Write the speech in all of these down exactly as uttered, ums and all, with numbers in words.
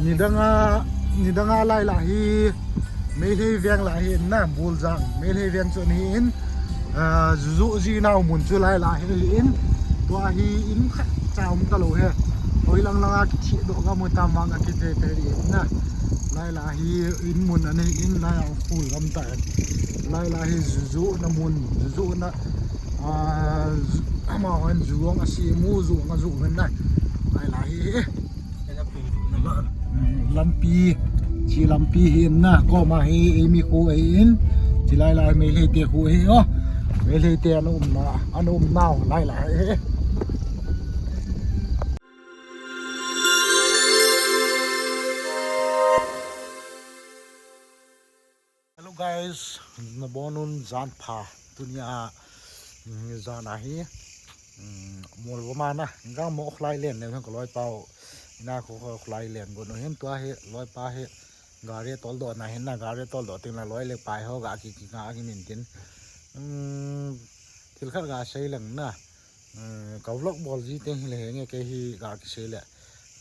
Nidanga, nidanga lai lah hi, Meitei veng lah hi in na, Buljang, Meitei veng chu ahi in, ah, Juju ji nau mun chu lai lah hi in, tua hi in khat cha um ta lou he. Hoi lang langa kithi doh gam u tam vang a kithei thei in na. Lai lah hi in mun ahi in, lai a full gam ta. Lai lah hi Juju na mun, Juju na, ah, Ju-, ama hon Juju a si mu Juju a Juju na. Lai lah hi. Lampi, chi lampi hi in na, koma hi, eimi khu hi in, chi lai lai Meitei te khu hi o. Meitei te ana um na, ana um nau lai lai hi. Hello guys, nabonun jan pha. Tunia, mm, jan ahi, mm, Molvom a na, gang mo khlai len ne, ka loi pau, ina ko khlai len go no hin tua hi, loi pa hi, gari tol do na hin na, gari tol do ting la loi le pai ho ga ki, ki ga ki min tin. Mm, thil khat ga sei leng na. Eh, ka vlog bol ji teng hi le henge kei hi ga ki sei le.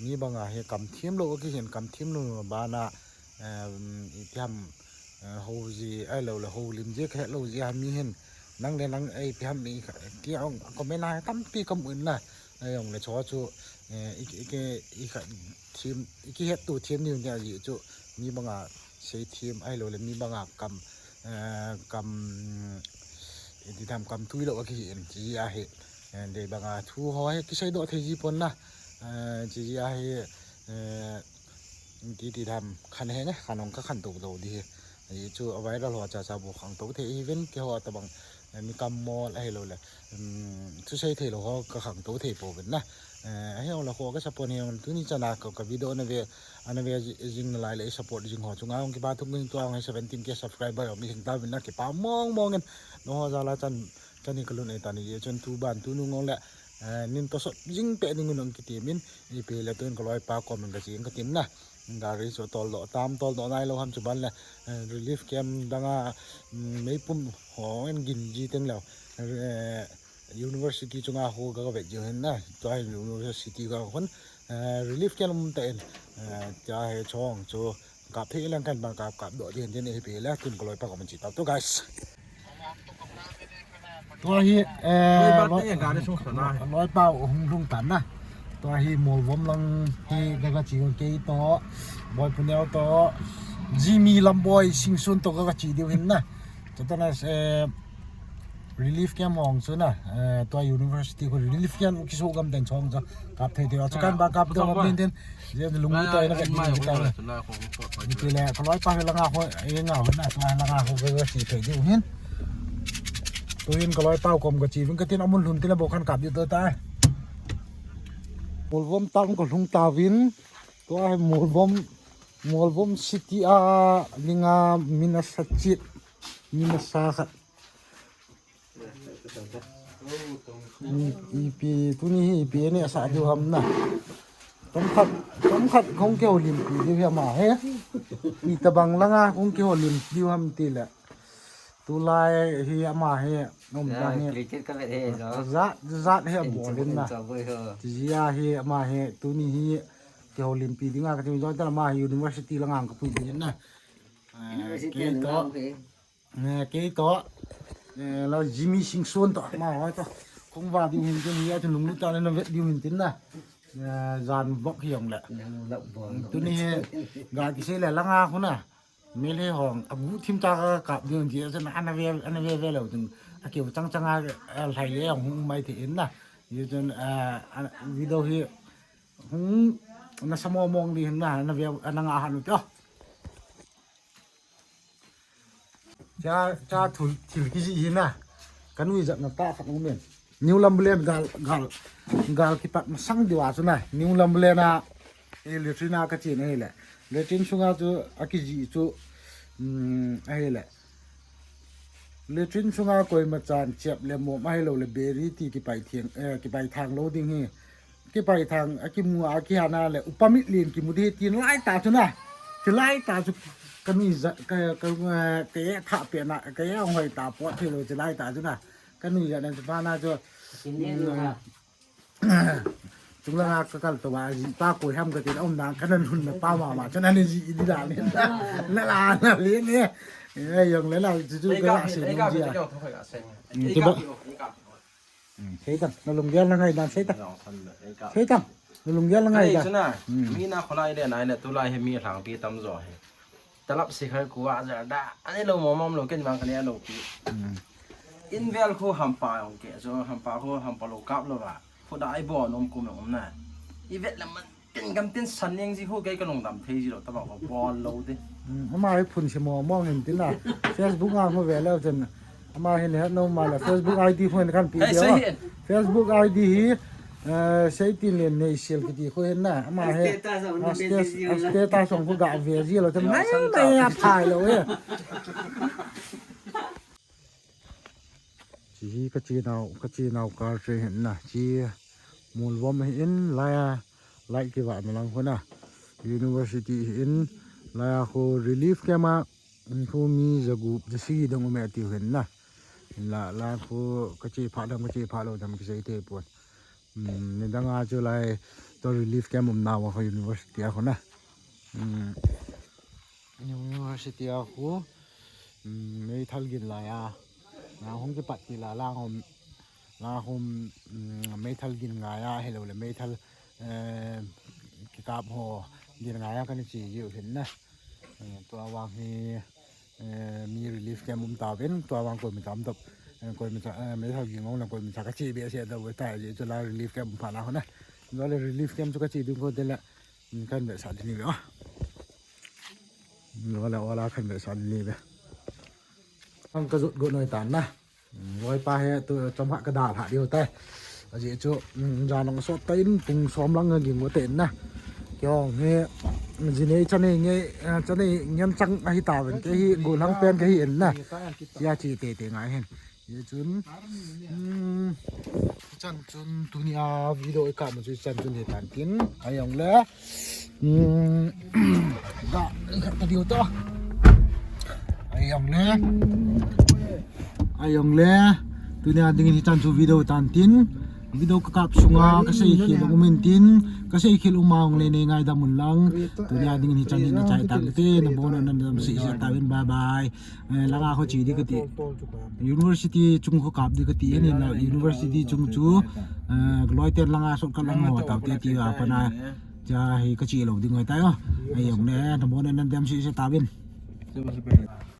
Mi banga hi kam thim lo ki hin kam thim lo bana, eh, i tiam, eh, ho ji ai lo le ho lim ji ka het lo ji ha mi hin. Nang le nang ei tiam mi ka, ki ong comment a tampi kam un na. Ai ong le cho chu, eh, i, i ke, i kha thim, i ki het tu thim ni nia ji chu. Mi banga sei thim ai lo le mi banga kam, eh, kam, i ti tham kam tui lo a ki hin chi a hi, eh, dei banga thu ho hi kisei do thei ji pon na, eh, chi a hi, eh, ti ti tham khan he nge, khan ong ka khan to do di hi. Ai chu a viral ho cha cha bu khang to thei event ke ho ta bang, eh, mi kam mol a hi lo le, um, thusei thei lo ho ka khang to thei po vin na. Eh, a hi ong la ho ka sa pon hi ong tuni chana ka, ka video na ve, ana ve ji-, jing na lai le support jing ho chunga ong kipa thum min tua ong seventeen K subscriber ong mi hing ta vin na kipa mong mong in no ho jala chan, chan hi ka lun ei ta ni ye chun tu ban tu nu ngong le, eh, nin to sot jing pe ning ong kiti min i pe le tun ka loi pa comment ka jing ka tin na. Gari chu tol do, tam tol do nai lo ham chu ban le, eh, relief camp danga, mm, meipum ho en gin ji teng lo. Eh, university chunga ho ga ga vet ji hen na. Tua university ga hon, eh, relief camp um ta en, eh, tua he chong chu kap thei lang kan ban kap kap do ji hen tin e pe le tun ka loi pa comment chi ta to guys. Tua hi, eh, loi, loi pau hung lhung tan na. Tua hi Molvom lang hi ka, ka chi kei to, Boi Puneo to, Jimmy Lamboi Singsun to ka, ka chi diu hin na. Chutana, eh, relief camp ong chu na, eh, tua university ko relief camp kisu gam den chong cha kap thei thei chu kan ba kap do gam den den. Ye lung to ina ka ni ta. Ni ti le ka loi pa la nga ho, e nga ho na, tua la nga ho ka, ka chi thei diu hin. Tu hin ka loi pau kom ka chi vin ka tin amun lhun ti le bo khan kap diu to ta. Molvom town ka lhung ta vin. Tua hi Molvom, Molvom city a linga mina sa chit, mina sa khat. Ipi, tuni hi ipi ni asa diu ham na. Tam khat, tam khat kong ke holim pi diu hi ama he. Itabang langa kong ke holim diu ham ti le. Tulai hi ama he, nom da he. Cricket ka vet he jo. Jat, jat he bolin na. Tijia hi ama he, tuni hi ke holim pi dinga ka ti jo ta ama he university langa ka pui din na. University kei to. Eh, kei to, eh, la Jimmy Singson to, ma hoi to. Kong va diu hin tin, ya tu lunglut ta le na vet diu hin tin na. Eh, jan vok hi ong le. Tuni he, ga ki se le langa khu na. Mel he hong, a gu thim ta ka kap diu hin tin, ana ve, ana ve ve lo tin. A keu chang chang a, eh, lai le ong hung mai the in na. Ye chun, eh, video hi, hung, na samo mong di hin na, na ve, na nga han to. Cha, cha thil, thil kiji hi na. Ka nui jat na ta khat um in. New Lambulane gal, gal, gal kipat masang diu a chu na. New Lambulane a, e, latrine a ka chi na hi le. Latrine sunga chu a kiji chu, um, a hi le. Latrine sunga koima chan chep le mom a hi lo le beri ti kipai thiang, eh, kipai thang lo ding hi. Kipai thang, a kimu a, a kihana le, upa mitlin kimu di, tin lai ta chu na. Ti lai ta chu, ka nui ja, ka, ka, eh, ka e tha pe na, ka e hoi ta po thei lo, ti lai ta chu na. Ka nui ja na chu pa na chu. Kin ni nu ha. Chunglang a kakal tou a, aji pa koi ham kati, aum dan kana lhun na pa mama, chun ana ji di dan. Na la, na le ne. Eh, jong le la, chu chu ka la sei nung ji a. Hmm, ti ba. Hmm, sei tang, na lunggel na ngai dan, sei tang. Sei tang, na lunggel na ngai dan. Hmm. Mi na kholai le nai le, tulai hi mi lhangpi tamjo hi. Talap si khai kua ja da. Ani lo mo mom lo ken bang kani lo pi. Hmm. In vel khu hampa jong ke, jo hampa khu hampa lo kap lo ba. Khu da ai bo nom kum jong na. I vet lam man ken gam tin san ning ji khu kei ka long dam thei ji lo ta ba ko bol lo de. Hmm, ama hi phun se mo mo hin tin na. Facebook a khu ve lo chen. Ama hin he no ma la Facebook I D khu hin kan pi. Ai, dia. Sei hin. Facebook I D hi, eh, sei tin len nei sel kiti khu hin na. Ama he. Status on, a status, message a status on khu ga ve ji lo chen. Mai mai a phai lo e. Chi hi ka chi nau, ka chi nau kar che hin na. Chi Molvom hin lai a, lai kiva na lang khu na. University hin lai a khu relief camp a. Khu mi jagup jasagi dong um e tiu hin na. Hinla, la khu ka che pha dam, ka che pha lo dam kisei thei pon. Hmm, nidang a chu lai to relief camp um nau a khu university a khu na. Hmm. University a khu, hmm, meithal gin lai a. Na hung kipat ti la lang hom, lang hom, hmm, meithal gin ngai a, hello le meithal, eh, kikap ho gin ngai a kan chi jiu hin na. Eh, tua vang hi, eh, mi relief camp um tauvin, tua vang koi mi tam top, eh, koi mi cha, eh, mi thal ging ong la koi mi cha ka chi be se da we ta ji chu la relief camp pa la hona. Zo le relief camp chu ka chi ding ko de la, mm, kan be sa ding ni be. Zo le wala kan be sa ding ni be. Ang ka zut go noi tan na. Loi pa he tu chom ha ka dal ha diu tai. Aji chu, mm, jan ong sot ta in pung som lang a ging u te in na. Kei hong he, ji nei cha nei nge, eh, cha nei ngen chang ahi ta ven ke hi, gu lang pen ke hi in na. Tia chi te te ngai hen. Ye chun, mm, chan chun tuni a video i ka ma chu chan chun he tan tin. Ai ong le. Hmm. Ga, ka diu to. Ai ong le. Ai ong le. Tuni a ding in hi chan chu video tan tin. Video ka kap sunga ka sei khel um in tin. Ka sei khel um a ong le nei ngai dam un lang. Tuni a ding in hi chan hin na chai tan te na bon na dam sei sei ta vin, bye bye. Eh, langa kho chi di kati. University chung kho kap di kati, ni na university chung chu, eh, loi ten langa sot ka lang ho tau te ti a pana. Cha hi ka chi lo ding hoi tai o. Ai yong ne, na mo ne nan dem si se ta bin.